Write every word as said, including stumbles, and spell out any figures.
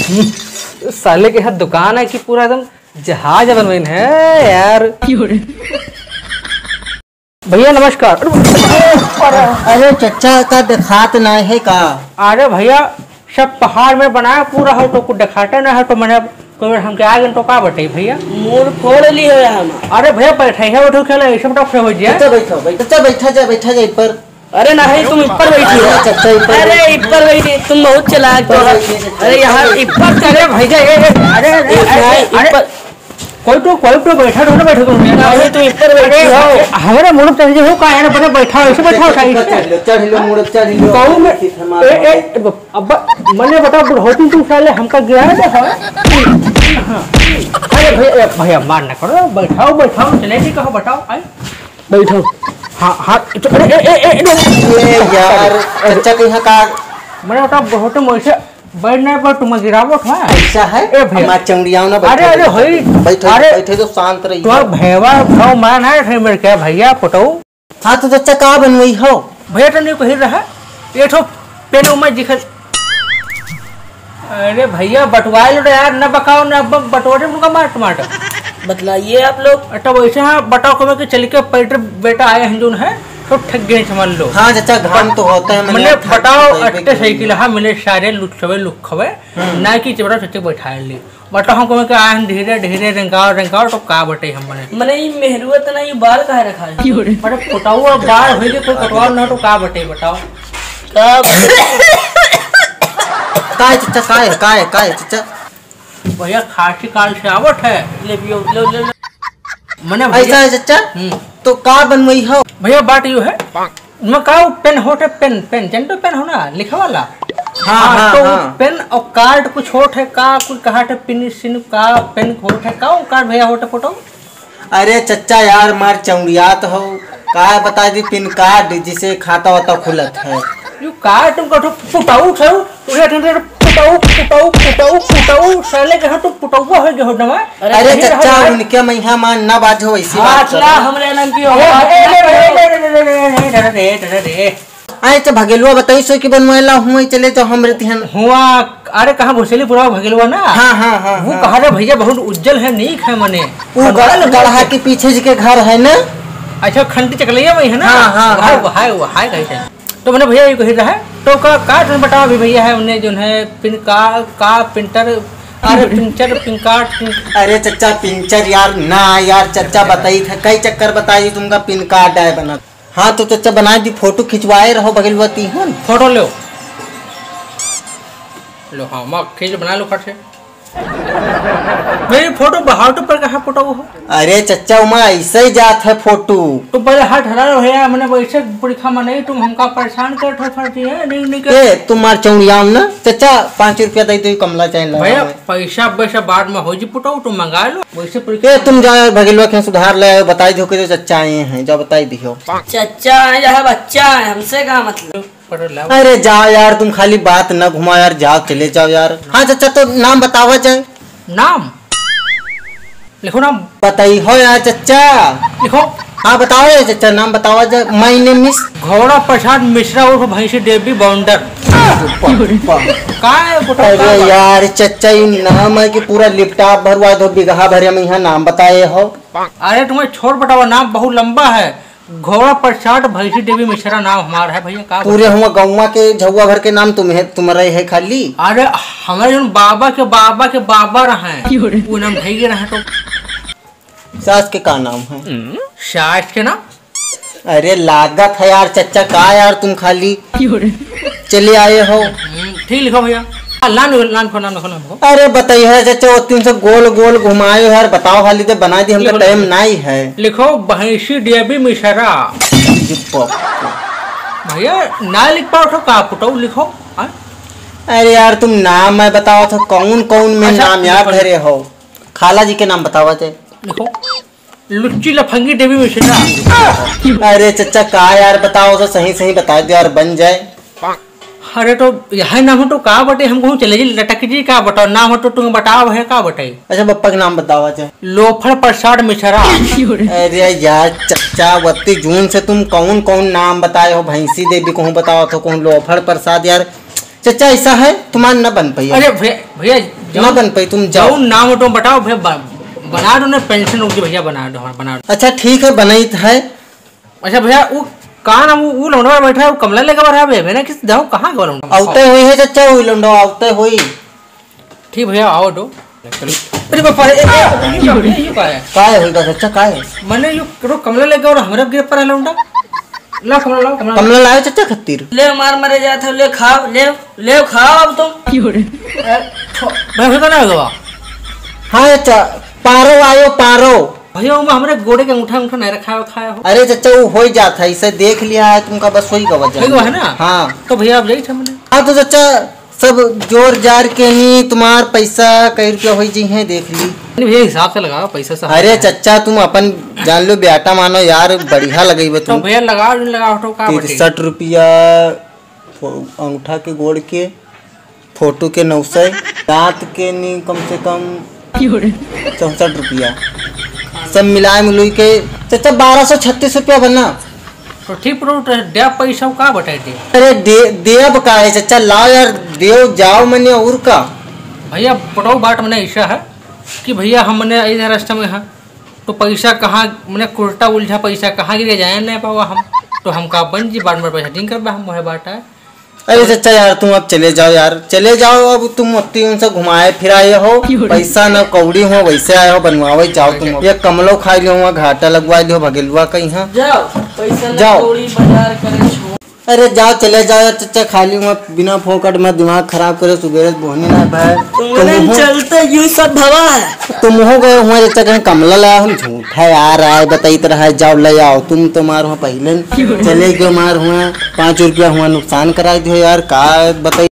साले के यहाँ दुकान है कि पूरा एकदम जहाज बनवाइन है यार। भैया नमस्कार। अरे चच्चा का देखात नाहीं है का? अरे भैया, सब पहाड़ में बनाया पूरा हो तो कुछ देखाते ना है, तो मैंने तो हमके आगे तो का बताई भैया? मूड़ फोड़ ली हो हम। अरे भैया, बैठे है, उठो, खेले, ऐसे बता, हो जाए। चच्चा बैठो, बैठो, चच्चा बैठा जा, बैठा जा ऊपर। अरे नहीं, तुम ऊपर बैठी हो। अरे चच्चा ऊपर अरे बैठो। ऊपर बैठी, तुम बहुत चालाक हो। ऊपर बैठिए, चच्चा। अरे यहाँ ऊपर चले भैया, ए, ए, अरे, अरे, अरे, अरे, ऊपर। कोई तो, कोई तो बैठा रहो ना, बैठो तुम। नहीं, तुम ऊपर बैठी अरे, हो। हमारे मूड पर जो हो, का है ना, पता बैठा हो, ऐसे बैठा हो, चच्चा, साइड ऊपर से। चढ़ लो, चढ़ लो, मूड़ चढ़ लो। कहूँ मैं, ए, ए, अब मने बताओ, बुढ़ौती तू साले हमका गिराए दे, हाँ? हाँ। अरे भैया, ए, भैया, मार ना करो, बैठाओ, बैठाओ, चले जी, कहो, बताओ, आई। बैठो। हाँ, हाँ, तो, अरे, ए, ए, ए, ए, ए, यार, चच्चा के यहाँ का? मने बताओ, बहुत मोइसे बैठ नहीं पर तुम गिरावत है। ऐसा है? ए भैया। हमार चौड़ियाओ ना बैठे, अरे, अरे, बैठे, होई। बैठे, अरे, बैठे तो शांत रही। तो भैया, भाव मान है, है मेरे क्या भैया, फोटो? हाँ, तो चच्चा का बनवई हो? भैया, तो नहीं कही रहा, ये ठो पेन उमा जिखल। अरे भैया, बटवाए लो यार, न बकाओ, न अब बटोरे उनका मार टमाटर। बतलाइए आप लोग। अच्छा, वैसे हाँ, बताओ कब के चल के पैदल बेटा आए हैं जोन है, तो ठग गए समझ लो। हाँ चच्चा, घाम तो होता है, मैंने मने थक बताओ, गई, अट्टे साइकिल, हाँ, मिले सारे लुच्छवे लुखवे, हम्म। ना कि चबरा चच्चे बैठाए ले। बताओ हमको के आए हैं धीरे धीरे रेंगाओ रेंगाओ, तो का बटे हम मने? मने ई मेहरुआ तना ई बाल काहे रखा है? अरे, फोटोआ बाल होई के कोई कटवाओ ना, तो का बटे बताओ? का बटे? का है चच्चा, का है, का है, का है चच्चा? भैया, खांसी काल से आवत है। ले पियो, ले, ले, ले। मने भैया ऐसा है चच्चा? हम्म। तो का बनवई हो? भैया, बात यू है, उनमें का वो पेन होत है, पेन, पेन, जनतो पेन हो ना, लिखे वाला? हाँ, हाँ, हाँ, तो हाँ। पेन और कार्ड कुछ होत है का, कुछ कहा थे पिन सिन का पेन होत है का, वो कार्ड भैया होत है फोटो? अरे चच्चा यार, मार चौड़ियात हो, का बता दी पिन कार्ड जिसे खाता होता खुलत है। यू कार्ड तुम कठो फुटाऊ थे, उहे ठंडे फुटाऊ, फुटाऊ, फुटाऊ, फुटाऊ, साले के हाथ तो फुटाऊ हो गए हो ना। अरे अरे कहीं रहो चच्चा, यार। उनके मैहा मान ना बाजो, ऐसी बात बात ना करो। हमरे नाम की हो। ए, ए, ए, ए, ए, ए, ए, ए, ए, ए, ए, ए, ए, ए। आए तो भगेलुआ बताई सो कि बनवाएला हुआ चले तो हमरे तिहन। हुआ, अरे कहाँ भोसली पुरवा भगेलुआ ना? हाँ, हाँ, हाँ, वो हाँ। कहा रे भैया बहुत उज्जवल है, नीक है मने। वो बनवा ग-, ले गढ़ा के पीछे जी के घर है ना? अच्छा, खंटी चकलैया वही है ना? हाँ, हाँ, वहाँ, हाँ। वहाँ, वहाँ कहीं से। तो मने भैया ये कही रहा है, तो का, का तुम बताओ अभी भैया है उन्हें जो है पिन का, का पिंटर, अरे पिंचर, पिंकाट, पिन- अरे चच्चा पिंचर यार, ना यार चच्चा बताई था, कई चक्कर बताई तुमका पिन कार्ड आए बना। हाँ तो चच्चा बनाए दी, फोटो खिंचवाए रहो बगलवा तीहन। फोटो लो। लो हाँ, माँ खींच बना लो फट से। मेरी फोटो बहाव तो पर कहाँ फोटो वो हो? अरे चच्चा, उमा ऐसे ही जात है फोटो। तो पहले हाथ हटा लो भैया, मैंने वैसे पुरखा में नहीं, तुम हमका परेशान कर ठो फट है, नहीं, नहीं कर। ए, तुम मार चौड़ियाम ना। चच्चा, पाँच रुपया दे दो, कमला चाहे ला भैया, हमें। पैसा वैसा बाद में हो जी पुटो, तुम मंगा लो, वैसे पुरखा ए, तुम जाओ यार, भगेलवा के सुधार ले आओ, बताई दो कि जो चच्चा आए हैं, जाओ बताई दियो। चच्चा आए चाहे बच्चा आए, हमसे का मतलब? पढ़ो, लाओ। अरे जाओ यार, तुम खाली बात न घुमाओ यार, जाओ, चले जाओ यार। हाँ चच्चा, तो नाम बतावा जाए। नाम? लिखो नाम। बताई हो यार चच्चा। लिखो। हाँ बताओ यार चच्चा, नाम बतावा जाए। My name is घोड़ा प्रसाद मिश्रा उर्फ भैंसी देवी बॉन्डर। का है, बताओ, अरे का बात? यार चच्चा, ये नाम है कि पूरा लिपटाप भरवा दो, बिगहा भरे में यहाँ नाम बताए हो। अरे तुम्हें छोड़ बतावा, नाम बहुत लंबा है। घोड़ा प्रसाद भैंसी देवी मिश्रा नाम हमार है भैया, का पूरे बताई? हुआ गौवा के झौवा भर के नाम तुम्हें, तुम्हारे है खाली। अरे हमारे जौन बाबा के बाबा के बाबा रहे, क्यों रे? वो नाम भैया रहे तो। सास के का नाम है? सास के नाम? अरे लागत है यार चच्चा, का यार तुम खाली क्यों रे? चले आए हो। हम्म, ठीक लिखो भैया। हाँ, नाम लिखो, नाम लिखो, नाम लिखो, नाम लिखो। अरे बताइए चच्चा, वो तीन सौ गोल गोल घुमाए यार, बताओ हाली तो बना दी, हमका लिखो, टाइम लिखो। नहीं है। लिखो भैंसी देवी मिश्रा। ये बाप रे। भैया ना लिख पाओ तो का पुटऊ लिखो, हाँ? अरे यार तुम नाम मैं बताओ तो कौन कौन में अच्छा, नाम याद लिखो, धरे हो? खाला जी के नाम बतावा थे। लिखो। लुच्ची लफंगी देवी मिश्रा। अरे चच्चा का यार बताओ तो सही सही बता दो यार, बन जाए। अरे तो यह नाम हो तो का बटे, हम कहूँ चले जी लटक जी का बताओ, नाम हो तो तुम बताओ है का बटे। अच्छा बप्पा के नाम बताओ। अच्छा लोफर प्रसाद मिश्रा। अरे यार चच्चा, वत्ती जून से तुम कौन कौन नाम बताए हो, भैंसी देवी कहूँ बताओ तो कहूँ लोफर प्रसाद यार। चाचा, ऐसा है, तुम्हार न बन पाई। अरे भैया, भैया, ना जौन, बन पाई, तुम जाओ। जौन नाम हो तुम बताओ भैया, ब-, बना दो ना, पेंशन उनकी भैया, बना दो, हाँ, बना दो। अच्छा, ठीक है, बनाई है। अच्छा भैया, वो कहाँ ना, वो, वो लौंडवा बैठा है, वो कमला लेके बैठा है, भैया, ना किस जाओ, कहाँ का लौंडवा? आवते हुई है चाचा, वो लौंडवा आवते हुई। ठीक भैया, आओ दो। अरे बाप रे, ए, ए, ये का, ये, ये का है? काय होई बा चाचा, काय? मने यो रो कमला लेके और हमरा गिर पर है लौंडा। ला कमला, लाओ कमला। कमला लाओ चाचा खातिर। ले मार मरे जात हो, ले खाओ, ले, ले खाओ अब तुम। ए, थो-, मैं होई का ना होई बा? हाँ चाचा, पारो आयो, पारो। भैया, वो हमरे गोड़े के अंगूठा, अंगूठा नहीं रखा है, खाया हो। अरे चाचा, वो हो ही जात है, इसे देख लिया है तुमका, बस वही गवा ठीक है ना? हाँ। तो भैया, आप जाइए हमने। हाँ तो चाचा, सब जोर जार के ही तुम्हार पैसा कई रुपया होई जी हैं, देख ली। नहीं भैया, हिसाब से लगाओ पैसा सब। अरे चाचा, तुम अपन जान लो, बेटा मानो यार, बढ़िया लगई बे तो तुम। भैया लगाओ, नहीं लगाओ तो का बटे? तिरसठ रुपया फो-, अंगूठा के गोड़ के, फोटो के नौ सौ, दांत के नी कम से कम चौसठ रुपया, सब मिलाए मिलुई के चाचा बारह सौ छत्तीस रुपया बना। तो ठीक, पर वो तो देव पैसा का बटाई दे। अरे दे-, देव का है चाचा, लाओ यार, देव जाओ मने और का। भैया, पटो बाट मने ऐसा है कि भैया, हमने इधर रास्ते में है, तो पैसा कहाँ, मने कुर्ता उलझा पैसा कहाँ गिरे जाए नहीं पावा हम, तो हम का बन जी, बाट में पैसा दिन कर हम वह बाट है। अरे चाचा यार, तुम अब चले जाओ यार, चले जाओ, अब तुम ओत्ती उनसे घुमाए फिराए हो, पैसा न कौड़ी हो, वैसे आए हो बनवावे, जाओ तुम। ये कमलो खाई लियो, वहाँ घाटा लगवा लियो, भगेलुआ कहीं। हाँ। जाओ, पैसा न जाओ। कौड़ी बाजार करे छोड़। अरे जाओ, चले जाओ यार, चाचा खाली वहाँ बिना फोकट में दिमाग खराब करे, सुबेरे से बोहनी ना भाई। तुमने तुम हो चलते यूं सब भवा है। तुम हो गए हुआ चाचा कहीं कमला लाया, हम झूठा यार आए बताइत रहा है, जाओ ले आओ, तुम तो मार हुआ पहले न चले गए, मार हुआ पाँच रुपया हुआ नुकसान कराई दियो यार, का बताई।